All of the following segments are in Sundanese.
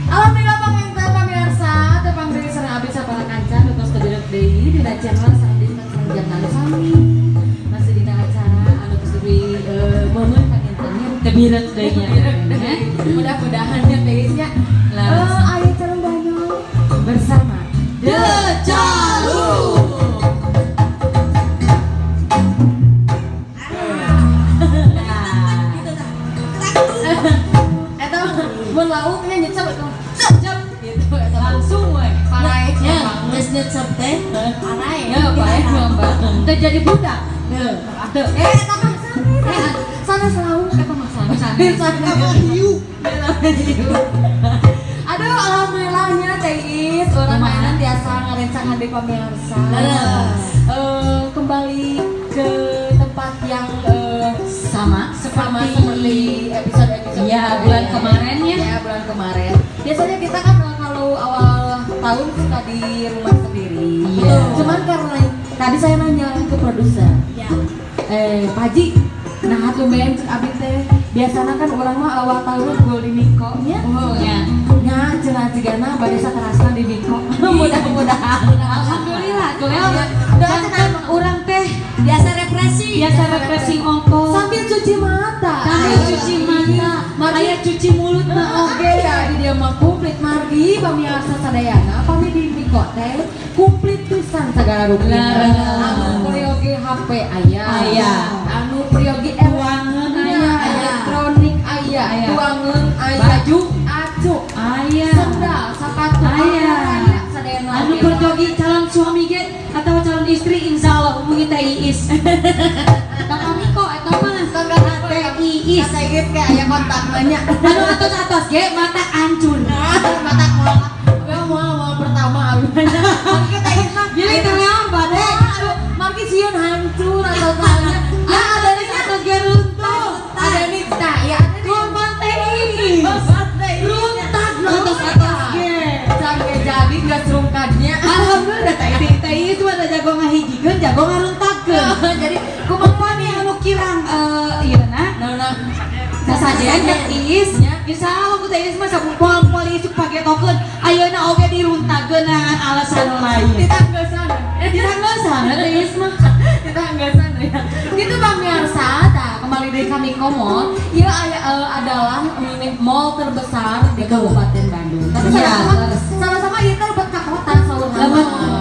Alhamdulillah panginten pamirsa tepang deui sareng abdi sapara kanca nu tos teu deui dina channel sareng di sareng jam sami masih dina acara anu tos deui momen pangintennya tebiret deui nya. Mudah-mudahan nya teh nya aya calon banyak bersama The Jalu. Lauknya nyecep itu, cep gitu, langsung we. Paraehnya, geus nyecep teh, paraeh. Ya, paeh mah, teu jadi budak. Teu. Eta mah sanes. Sanes lauk eta mah sanes. Sanes hiu. Aduh, alhamdulillahnya Teh Is, urang mainan tiasa ngarencangan di pamirsa. Kembali ke tempat yang sama seperti episode-episode ya, bulan kemarin ya. Ya, bulan kemarin. Biasanya kita kan kalau awal tahun suka di rumah sendiri. Iya. Cuman karena tadi saya nanya ke produser. Ya. Pak Haji, nah tumben cek abi teh. Biasanya kan orang mah awal tahun gol di Miko nya. Oh ya. Nya cenah cigana bade saterasna di Miko. Mudah-mudahan. Alhamdulillah, dan urang teh biasa refreshing, biasa refreshing ongko sambil cuci mata. Sambil cuci mata, aya cuci mulut mah oge ya di dia mah komplit margi pamirsa sadayana pami di Miko teh komplit pisan sagala rupi. Anu peryogi HP aya. Aya. Anu peryogi tuangeun aya, elektronik aya, tuangeun aya, baju acuk aya, sendal, sepatu aya. Sadayana. Anu peryogi calon suami ge atau calon istri insya Allah hubungi Teh Iis. Tong Miko eta mah Teh Iis. Teh Iis kayak aya kontakna nya. Anu atos-atos ge mata hancur. Mata moal. Moal pertama abi. Mangke Teh Iis mah jadi teh naon bade. Mangke sieun hancur atau soalnya. Ya ada nih atos ge runtuh. Ada nih tah ya ada korban Teh Iis. Runtah atos-atos ge. Sampai jadi geus rungkadnya. Alhamdulillah Teh Iis mah jago ngahijikeun, jago ngaruntakeun. Jadi kumaha nih anu kirang ieu na? Naon? Sasajen Teh Iis nya. Insyaallah ku Teh Iis mah sapoal-poal isuk pagetokeun. Ayeuna oge diruntakeun dengan alasan lain. Ditanggasan. Ditanggasan Teh Iis mah. Ditanggasan ya. Gitu pamirsa, tah kembali dari kami Mall. Ieu adalah mall terbesar di Kabupaten Bandung. Tapi sama-sama ieu teh lebet ka kota saurna.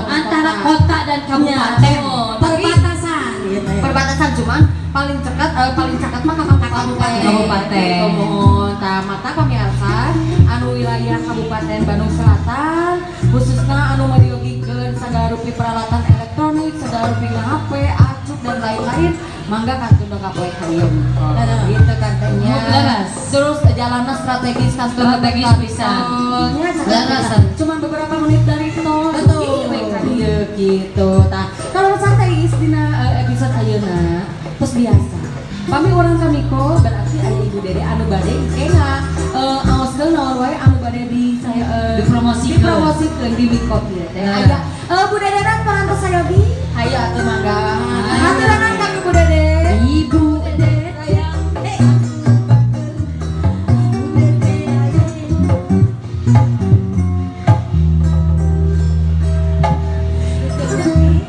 Antara kota dan kabupaten. Perbatasan gitu ya. Perbatasan cuman paling cekat mah ka kabupaten. Kabupaten. Mohon tah mata pamirsa anu wilayah Kabupaten Bandung Selatan khususna anu meriogikeun sagala rupi peralatan elektronik, sagala rupi HP, acuk dan lain-lain Mangga kantun dongkap we ka ieu. Gitu tantenya. Terus jalanna strategis kantun strategis pisan. Nya cuman beberapa menit dari tol. Betul. Ieu gitu. Tah, kalau santai dina episode ayeuna terus biasa. Pami urang ka Miko berarti aya Ibu Dede anu bade engke aoskeun naon wae anu bade di saya dipromosikeun di Miko ieu teh. Aya Bu Dede dan parantos sayogi. Hayu atuh mangga. Haturanan ka Ibu Dede. Ibu Dede sayang.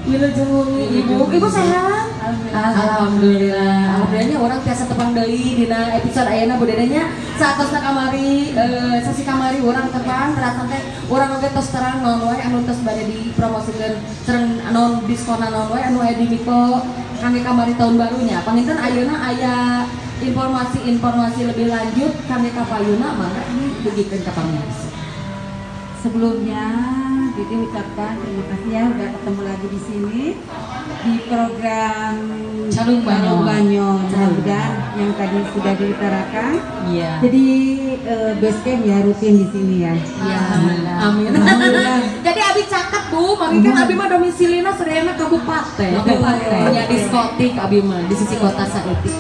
Wilujeng wengi Ibu. Ibu sehat? Alhamdulillah. Alhamdulillahnya orang tiasa tepang deui dina episode ayeuna Bu Dedenya saatosna kamari sasi kamari urang tepang terasa teh urang oge tos terang naon wae anu tos bade dipromosikeun sareng naon diskonna naon wae anu aya di Miko kangge kamari tahun barunya. Panginten ayeuna aya informasi-informasi lebih lanjut kangge ka payuna mangga didugikeun ka pamirsa. Sebelumnya Dede ucapkan terima kasih ya udah ketemu lagi di sini di program Calung Banyo. Mudah-mudahan yang tadi sudah diutarakan. Iya. Jadi base camp ya rutin di sini ya. Iya. Amin. Jadi abi cakep Bu, mami kan abi mah domisilina sadayana kabupaten. Kabupaten. Ya diskotik abi mah di sisi kota saeutik.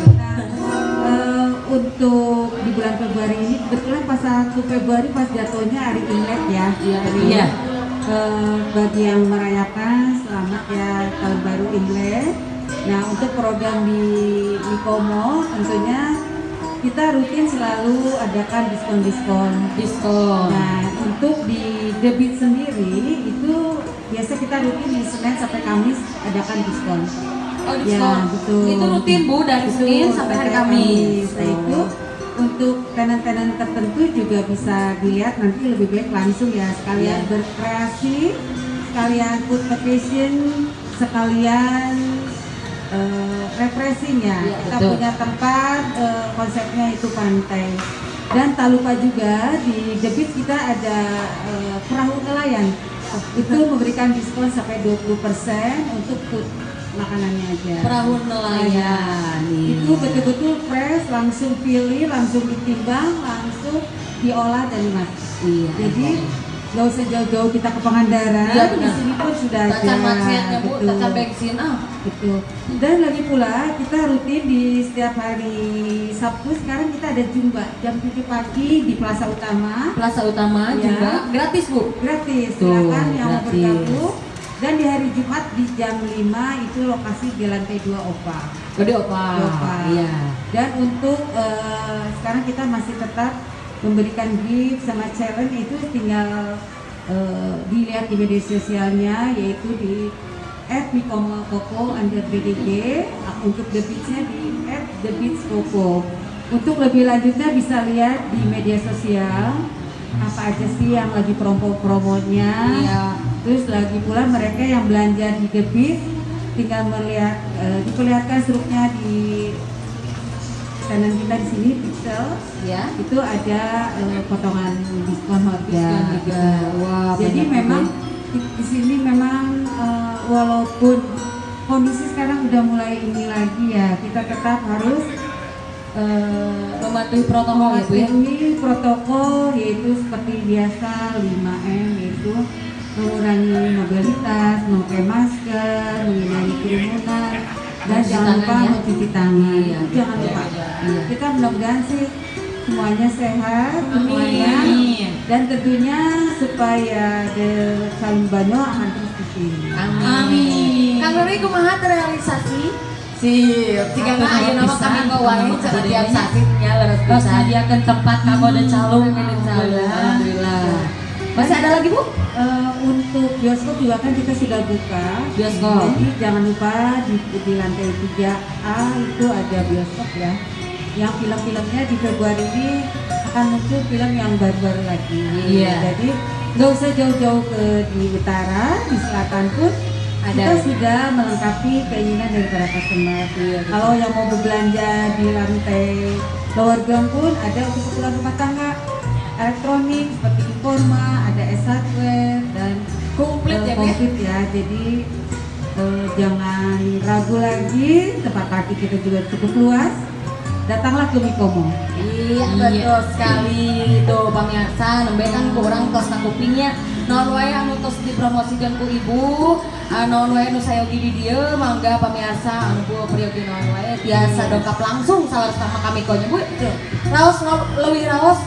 Untuk di bulan Februari ini kebetulan pas 1 Februari pas jatuhnya hari Imlek ya. Iya. Iya. Bagi yang merayakan selamat ya tahun baru Imlek. Nah untuk program di Miko Mall tentunya kita rutin selalu adakan diskon-diskon. Diskon. Nah untuk di The Beach sendiri itu biasa kita rutin di Senin sampai Kamis adakan diskon. Oh diskon. Ya, betul. Itu rutin Bu dari Senin sampai hari Kamis. Nah itu untuk tenan-tenan tertentu juga bisa dilihat nanti lebih baik langsung ya, sekalian berkreasi, sekalian food vacation, sekalian refreshing ya. Ya kita betul. Punya tempat konsepnya itu pantai. Dan tak lupa juga di The Beach kita ada perahu nelayan. Itu memberikan diskon sampai 20% untuk food makanannya aja. Perahu nelayan. Itu betul-betul fresh, langsung pilih, langsung ditimbang, langsung diolah dan dimasak. Iya. Jadi nggak usah jauh-jauh kita ke Pangandaran, iya, di sini pun sudah ada. Tacan macetnya Bu, tacan bensin ah. Betul. Dan lagi pula kita rutin di setiap hari Sabtu sekarang kita ada jumpa jam 7 pagi di Plaza Utama. Plaza Utama ya. Juga gratis Bu. Gratis. Silakan yang mau bergabung. Dan di hari Jumat di jam 5 itu lokasi di lantai 2 OPA. Gede OPA. OPA. Iya. Dan untuk sekarang kita masih tetap memberikan gift sama challenge itu tinggal dilihat di media sosialnya yaitu di @mikomallkoko_bdg, untuk The Beach-nya di @thebeachkoko. Untuk lebih lanjutnya bisa lihat di media sosial apa aja sih yang lagi promo-promonya. Iya. Terus lagi pula mereka yang belanja di The Beach tinggal melihat diperlihatkan struknya di kanan kita di sini pixel ya, itu ada potongan diskon harga. Juga. Wah, jadi memang di sini memang walaupun kondisi sekarang udah mulai ini lagi ya, kita tetap harus mematuhi protokol ya Bu ya. Mematuhi protokol yaitu seperti biasa 5M yaitu mengurangi mobilitas, memakai masker, menghindari kerumunan, dan jangan lupa ya. Mencuci tangan. Iya, jangan lupa. Iya. Kita mudah-mudahan sih semuanya sehat, semuanya. Dan tentunya supaya The Calung Banyo akan terus di sini. Amin. Amin. Kang Ruri kumaha terrealisasi? Sip. Jika nggak ayeuna mah kami wae cara tiap sasihnya leres Terus pisan. nyadiakeun tempat kanggo The Calung. Alhamdulillah. Masih ada lagi Bu? Untuk bioskop juga kan kita sudah buka. Bioskop. Jadi jangan lupa di lantai 3A itu ada bioskop ya. Yang film-filmnya di Februari ini akan muncul film yang baru-baru lagi. Iya. Jadi nggak usah jauh-jauh ke di utara, di selatan pun ada. Kita sudah melengkapi keinginan dari para customer. Iya, kalau yang mau berbelanja di lantai lower ground pun ada untuk keperluan rumah tangga, elektronik seperti Informa, ada S Hardware dan komplit ya, komplit ya. Jadi Jangan ragu lagi, tempat parkir kita juga cukup luas. Datanglah ke Miko Mall. Iya, betul sekali tuh pamirsa, nembe kan ku urang tos nakupingnya. Naon wae anu tos dipromosikan ku ibu, naon wae anu sayogi di dieu, mangga pamirsa anu ku priyogi naon wae tiasa dongkap langsung salah sama ka Miko nya Bu. Raos leuwih raos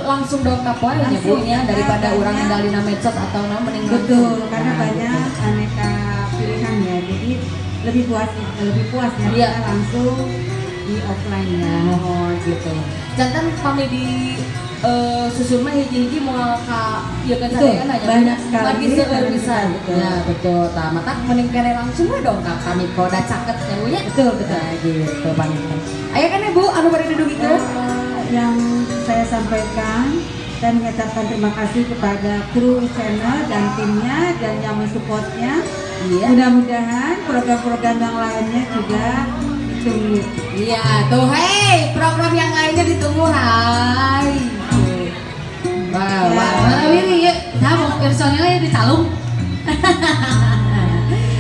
langsung dongkap wae nya Bu nya daripada urang ninggal dina medsos atau naon mending betul karena banyak aneka pilihan ya. Jadi lebih puas ya kita langsung di offline ya. Oh gitu. Jantan pami di susun mah hiji-hiji moal ka ieu kan sadayana nya banyak sekali. Lagi seueur pisan. Ya betul. Tah matak mending kene langsung we dong ka Miko da caket nya Bu nya. Betul betul. Nah, gitu panginten. Aya kan Bu anu bade didugikeun? Yang saya sampaikan, saya mengucapkan terima kasih kepada kru channel dan timnya dan yang mensupportnya. Iya. Mudah-mudahan program-program yang lainnya juga ditunggu. Iya tuh, hei program yang lainnya ditunggu, hai. Wow, wow. Mana Wiri ya, nah mau personilnya di calung.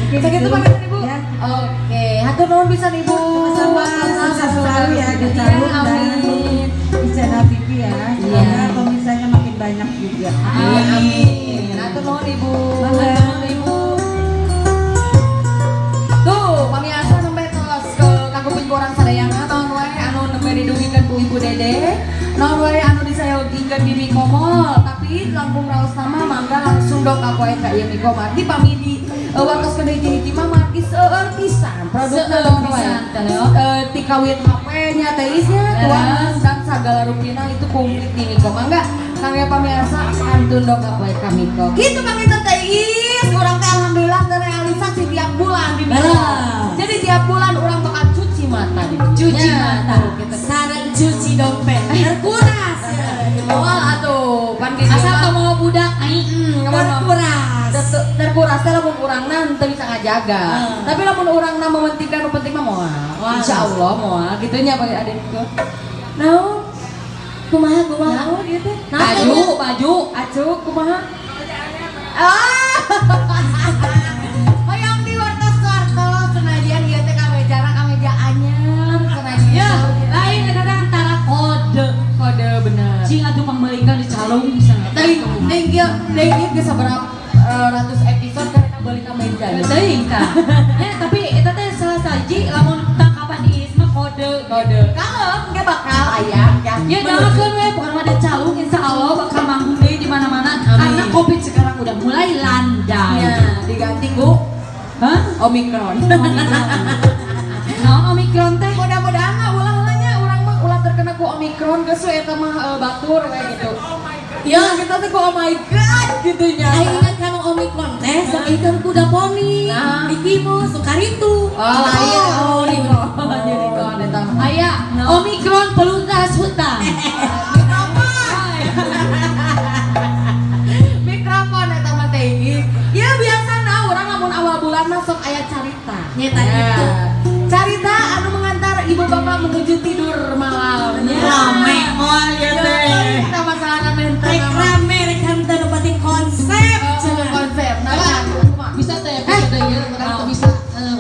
Segitu banget Ibu. Ya. Oke, hatur nuhun pisan Ibu. Sama-sama, sukses selalu ya di calung dan di channel TV ya. Semoga pemirsanya makin banyak juga. Amin. Hatur nuhun Ibu. Hatur nuhun Ibu. Tuh, pamirsa sampai tos ke kakuping urang sadayana naon wae anu nembe didugikeun ku Ibu Dede. Naon wae anu disayogikeun di Miko Mall, tapi langkung raos nama mangga langsung dongkap wae ka ieu Miko Mall. Di pami di wartos ke hiji-hiji mah margi seueur pisan produkna naon wae. Ti kawin HP nya teh nya tuang dan sagala rupina itu komplit di Miko. Mangga kangge pamirsa pantun dongkap wae ka Miko. Kitu panginten teh Is, urang teh alhamdulillah terrealisasi tiap bulan di Miko. Jadi tiap bulan urang bakal cuci mata di cuci mata gitu. Sareng cuci dompet terkuras. Moal atuh pan gitu. Asal teu mau budak aing terkuras. Terkuras teh lamun urangna teu bisa ngajaga. Tapi lamun urangna mementingkan nu penting mah moal. Insyaallah moal kitu nya bagi adikku. Naon? Kumaha kumaha? Naon ieu teh? Baju, baju, acu kumaha? Ah. Hoyong di wartos-wartos senajan ieu teh kamejana kameja anyar senajan. Ya, lain eta teh antara kode. Kode bener. Cing atuh pangmeulikeun di calung bisa. Teuing teuing ieu geus sabaraha ratus episode karena beli kameja. Teuing tah. Ya, tapi eta teh salah sahiji lamun tangkapan Iis mah kode. Kode. Kalem ge bakal aya ya. Ya doakeun we bukan mah ada calung insyaallah bakal manggung deui di mana-mana karena Covid sekarang udah mulai landai. Ya, diganti ku Hah? Omikron. Naon Omikron teh? Mudah-mudahan lah ulah nya urang mah ulah terkena ku Omikron geus we eta mah batur we gitu. Ya, kita teh ku oh my god gitu nya. Aing ingat kana Omikron teh sok ikan kuda poni, Nah. Bikimo, Sukaritu. Oh, lain Omikron unicorn eta mah. Aya Omikron peluntas hutan. Mikrofon. Mikrofon eta mah teh. Ya biasana urang lamun awal bulan mah sok aya carita. Nyeta gitu. Carita anu mengantar ibu bapak menuju tidur malam. Rame moal ya teh. Kita masalah mental. Rek rame rek henteu nu penting konsep. Konsep. Nah, bisa teh episode ieu urang teu bisa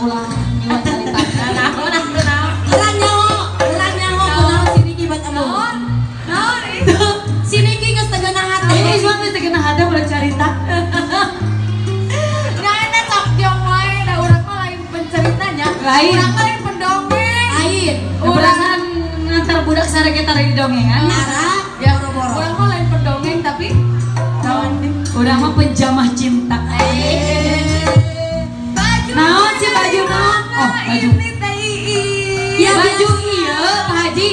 ulang ngiwan carita. Naon naon. Urang nyaho kunaon si Niki bat anu. Naon itu? Si Niki geus teu geunah hate. Ini mah geus teu geunah hate ulah carita. Nya eta sok jeung wae da urang mah lain penceritanya. Lain. Urang mah lain pendongeng. Lain. Urang ngantar budak sareng eta di dongengan. Nara Ya, boro-boro. urang mah lain pendongeng tapi Naon Urang mah penjamah cinta. Baju. Naon sih baju naon? Oh, baju. Ini teh Iis. Ya baju iya Pak Haji.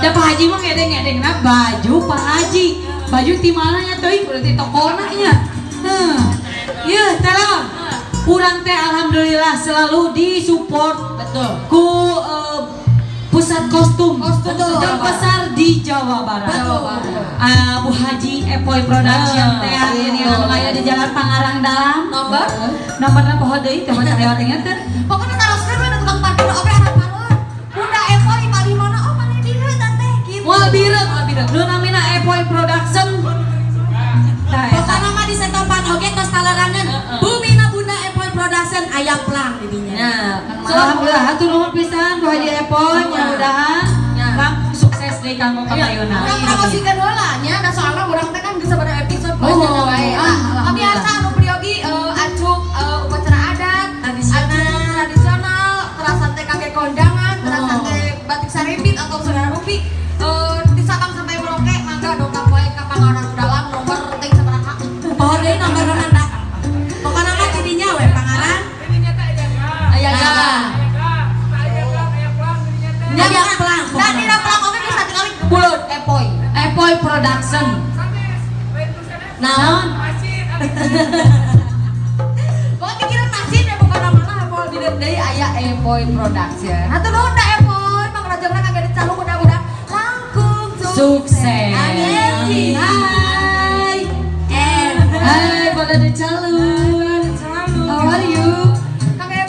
Da Pak Haji mah ngedeng-ngedengna baju Pak Haji. Baju ti mana nya teuing udah ti tokona nya. Heuh. Ieu teh lawan. Urang teh alhamdulillah selalu disupport Betul. ku pusat kostum, Kostum terbesar di Jawa Barat. Jawa Barat. Bu Haji Epoy Production teh ini anu aya di Jalan Pangarang Dalam. Nomor? Nomorna poho deui teh mah lewat inget teh. Pokoknya taroskeun we tukang parkir oge anak palur. Bunda Epoy paling mana oh paling dieu teh gitu. Moal bireuk, moal bireuk. Nu namina Epoy Production. Tah eta. Pokokna mah di setopan oge tos talarangan. Bumina Bunda Epoy Production aya plang. Alhamdulillah hatur nuhun pisan Bu Haji Epon, mudah-mudahan langkung sukses deui kanggo kapayuna. Urang promosikeun heula nya, da soalna urang teh kan geus sabaraha episode poe wae. Pamirsa anu priyogi acuk upacara adat, tradisional, terasan teh kangge kondangan, terasan teh batik sarimbit atau saudara rupi di Sabang sampai Merauke mangga dongkap wae ka Panganan Dalam nomor teh sabaraha. Poho deui nomor mana? Pokona mah ti dinya we Pangaran. Aya ga. Aya pelang. Da dina pelang oge bisa tinggali buleud Epoy. Epoy Production. Naon? Pokoknya dikira masjid ya bukan mana Epoy di deui aya Epoy Production. Hatur nuhun da Epoy, pangrajana kagak dicaluk mudah-mudahan langkung sukses. Amin. Hai. Hai, pada dicaluk. How are you? Kangge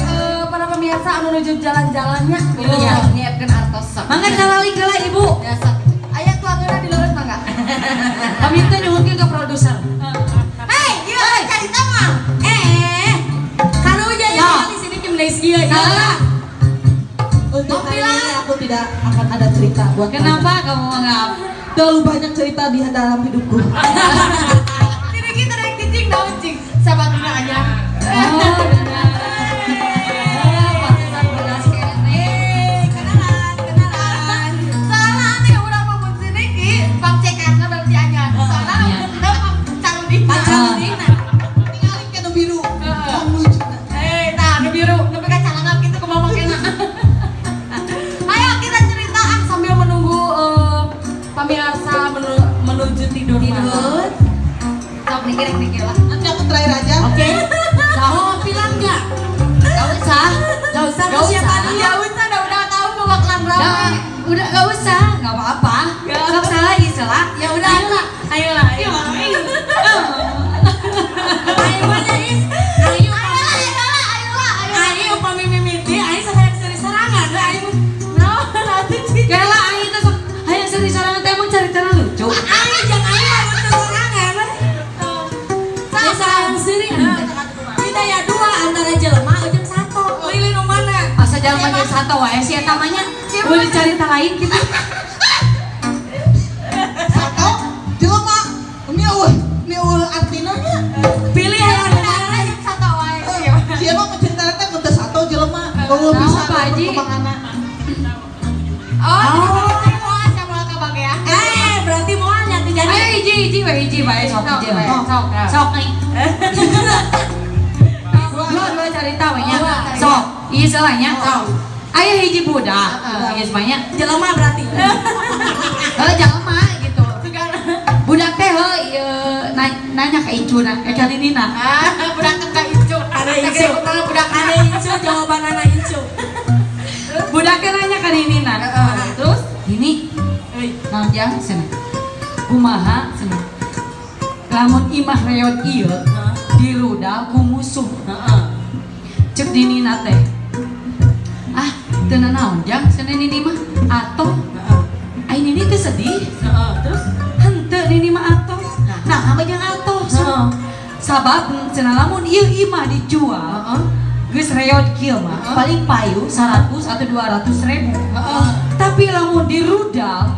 para pemirsa anu nuju jalan-jalannya, nyiapkeun artos sok. Mangga caralik heula Ibu. Biasa. Aya tuangeuna di leureut mangga. Kami teh nyuhunkeun ke produser. Hei, ieu carita mah. Karunya ya di sini kim geus kieu. Salah. Untuk hari ini aku tidak akan ada cerita buat Kenapa kamu menganggap? Terlalu banyak cerita di dalam hidupku. Tidak kita naik cicing daun cing. Sahabat aja. Oh, benar. Kenalan, kenalan. Soalnya aneh urang mah mun sini ki pangcekatna berarti anyar. Soalnya kita pangcarudingna. Pangcarudingna. Tingali ke nu biru. Tong lucu. Tah nu biru, nepi ka calangap kitu kumaha makena. Ayo kita cerita ah sambil menunggu pemirsa menuju tidur. Tidur. Sok mikir-mikir lah. Nanti aku terakhir aja. Oke. Mau bilang enggak? Gak usah. Gak usah. Gak usah. Siapa dulu? Ya usah, udah tahu mau bakalan ramai. Udah gak usah, gak apa-apa. Sok salah salah. Ya udah, ayolah. Ayo, ayo. Ayo mana Is? Ayo. Ayolah, ayo. Ayo upami mimiti, ayo hayang seuri sorangan, ayo. No, nanti cing. Kela ayo teh sok hayang seuri sorangan teh emang carita lucu. Ayo jangan ayo mah sorangan. Ya hayang seuri. Kita ya dua antara jelema jeung sato. Pilih nu mana? Asa jelema jeung sato wae si eta mah nya. Boleh carita lain gitu. Sato jelema ini eueuh artina nya. Pilih hayang nu mana? Sato wae. Si emang menceritakan teh mun teu sato jelema. Eueuh bisa perkembanganna. Oh, moal kabage ya. Berarti moal nya teu jadi. Ayo hiji wae sok hiji wae. Sok nih. Dua carita we nya. Sok, ieu salahnya. Sok. Ayo hiji budak, geus banyak. Jelema berarti. Heuh jelema gitu. Budak teh heuh ieu nanya ka incuna, ka ninina. Ah, budak teh ka incu. Ada incu. Budak ada incu jawabanana incu. Budak teh nanya ka ninina. Terus ini naon jang cenah. Kumaha cenah. Lamun imah reot ieu dirudal ku musuh. Cek ninina teh. Ah, teu nanaon jang cenah nini mah atoh. Ai nini teh sedih. Terus henteu nini mah atoh. Nah, apa jeung atoh? Sabab cenah lamun ieu imah dijual, geus reot kieu mah paling payu 100 atau 200 ribu. Tapi lamun dirudal,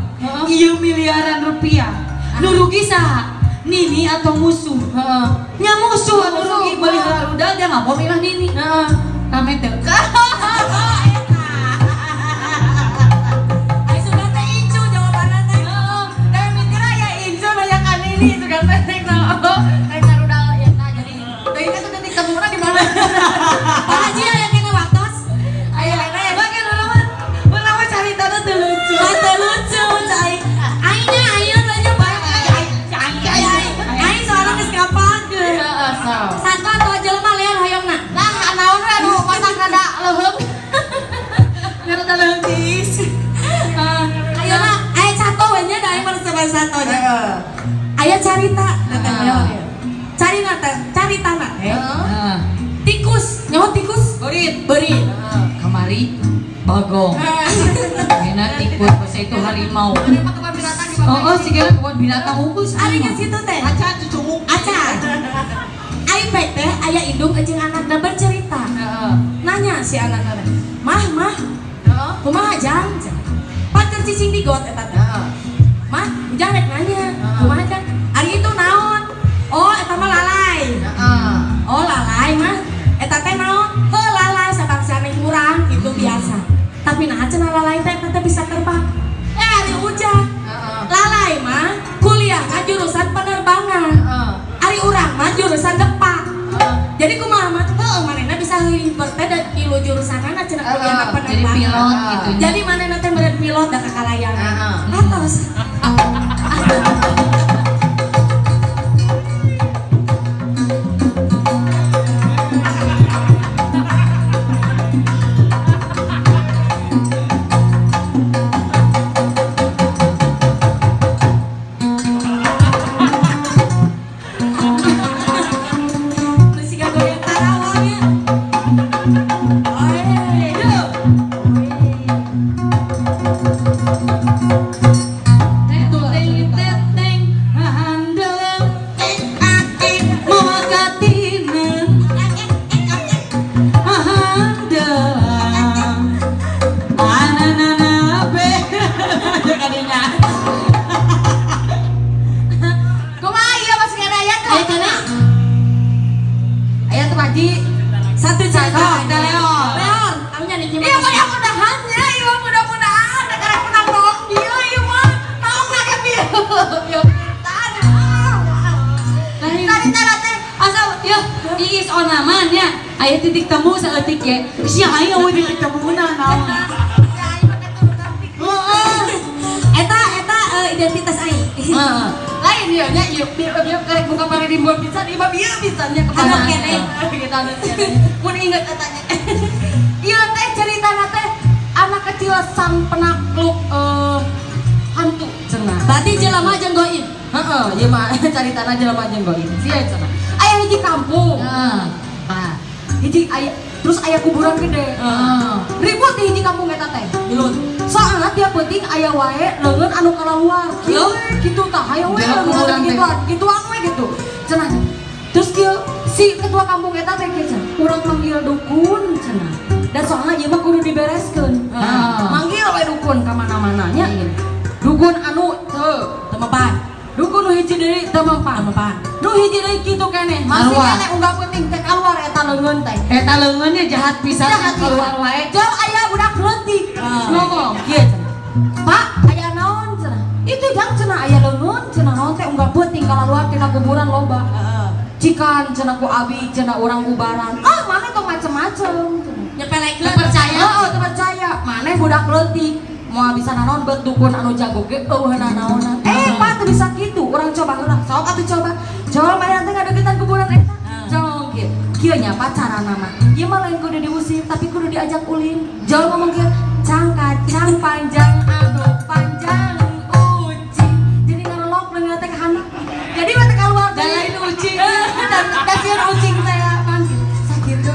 ieu miliaran rupiah. Nu rugi saha? Nini atau musuh? Nya musuh anu rugi beli rudal dia ngabom imah nini. Rame teu. Ai sudah teh incu jawabanna teh. Dan mikirna ya incu banyak kan ini sudah teh rek rudal ya nah jadi teuing teh titik temuna di mana? Pak Haji aya kena waktos. Aya bagian urang mah caritana teu lucu. Teu lucu cai. Aingnya ayeuna nanya bae. Aing soalna geus ngapalkeun. Heeh, sok. Sato atau jelema lieur hoyongna? Nah, naon we anu masak rada leuheung. Rada leuheung tiis. Ayeuna aya sato we nya da aing mah resep sato nya. Aya carita carita na teh. Tikus, nyaho tikus? Beurit. Beurit. Kamari bagong. Enak tikus pas itu harimau. Oh, sih kira kebun binatang hukus. Ari geus kitu teh. Acan cucunguk. Acan. Ai pek teh aya indung jeung anakna bercerita. Nanya si anakna teh, Tah mah. Kumaha jang? Pan keur cicing di got eta teh. Mah, Ujang rek nanya. Kumaha jang? Ari itu naon? Oh, eta mah lalai. Oh, lalai mah. Eta teh naon? Heuh lalai sabangsana urang gitu biasa. Tapi nah cenah lalai teh eta teh bisa terbang. Ari Ujang. Lalai mah kuliahna jurusan penerbangan. Ari urang mah jurusan depak. Jadi kumaha mah heuh manehna bisa leuwih teh da tilu jurusanana cenah kuliahna penerbangan. Jadi pilot gitu. Jadi manehna teh meureun pilot da kakalayangan. Atos. Aya titik temu saeutik ye. Sia aya we titik temuna naon. Eta eta identitas aing. Heeh. Lain ieu nya ieu bieu karek buka pare rimbun pisan ieu mah bieu pisan nya kemana keneh. Kita anu mun inget eta nya. Ieu teh ceritana teh anak kecil sang penakluk hantu cenah. Berarti jelema jeung goib. Heeh, ieu mah caritana jelema jeung goib. Sia cenah. Aya hiji kampung. Heeh. Nah, hiji aya terus aya kuburan gede. Ribut di hiji kampung eta teh. Soalna tiap penting aya wae leungeun anu kaluar. Kieu kitu tah aya wae leungeun gituan, gituan we gitu. Cenah. Terus kieu si ketua kampung eta teh kieu cenah, urang manggil dukun cenah. Dan soalna ieu mah kudu dibereskeun. Manggil we dukun ka mana-mana nya. Dukun anu teu mempan. Dukun nu hiji deui teu mempan. Nu hiji deui kitu keneh, masih keneh unggah penting teh kaluar eta leungeun teh. Eta leungeunnya jahat pisan keluar wae. Jauh aya budak leutik ngomong kieu cenah. Pak, aya naon cenah? Itu jang cenah aya leungeun cenah naon teh unggah penting kaluar tina kuburan loba. Cikan cenah ku abi cenah urang ubaran. Ah, maneh tong macem-macem cenah. Nyepelekeun percaya. Heeh, teu percaya. Maneh budak leutik. Moal bisa nanaon bet dukun anu jago ge eueuh nanaonan. Eh, Pak teu bisa kitu. Urang coba heula. Sok atuh coba. Coba maneh teh ngadeukeutan kuburan eta. Jong kieu. Kieu nya Pak carana mah. Ieu mah lain kudu diusir tapi kudu diajak ulin. Jol ngomong kieu, cang kacang panjang anu panjang ucing. Jadi ngarelok leungeun teh ka handap. Jadi mah teh kaluar da lain ucing. Da sieun ucing teh pan sakitu.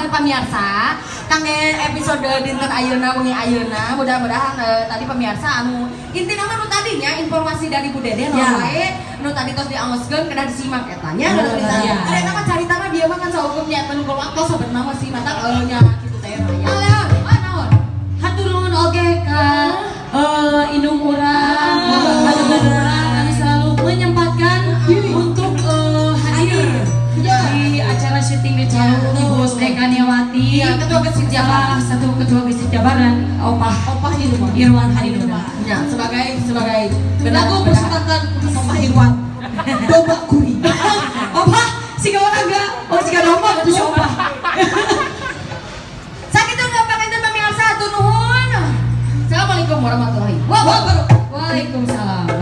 Pemirsa, kangge episode dinten ayeuna wengi ayeuna, mudah-mudahan tadi pemirsa anu intina mah nu tadinya informasi dari Bu Dede nu wae nu tadi tos diangoskeun kedah disimak eta nya geus bisa. Ari eta mah caritana bieu mah kan saukumnya eta nu waktu sabenerna mah sih mata nya kitu teh aya. Oh naon? Hatur nuhun oge ka indung urang, hatur urang anu selalu menyempatkan untuk hadir di acara syuting di Cau Ibu Kaniawati, ya, ketua Gesit Jabar, satu ketua Gesit Jabar dan Opah Irwan Hadinura. Ya, sebagai lagu persembahkan Opah Irwan. Domba gurih. Opah, si kawan agak, oh si domba itu si Opah. Sakitu ngapakeun pemirsa hatur nuhun. Assalamualaikum warahmatullahi wabarakatuh. Waalaikumsalam.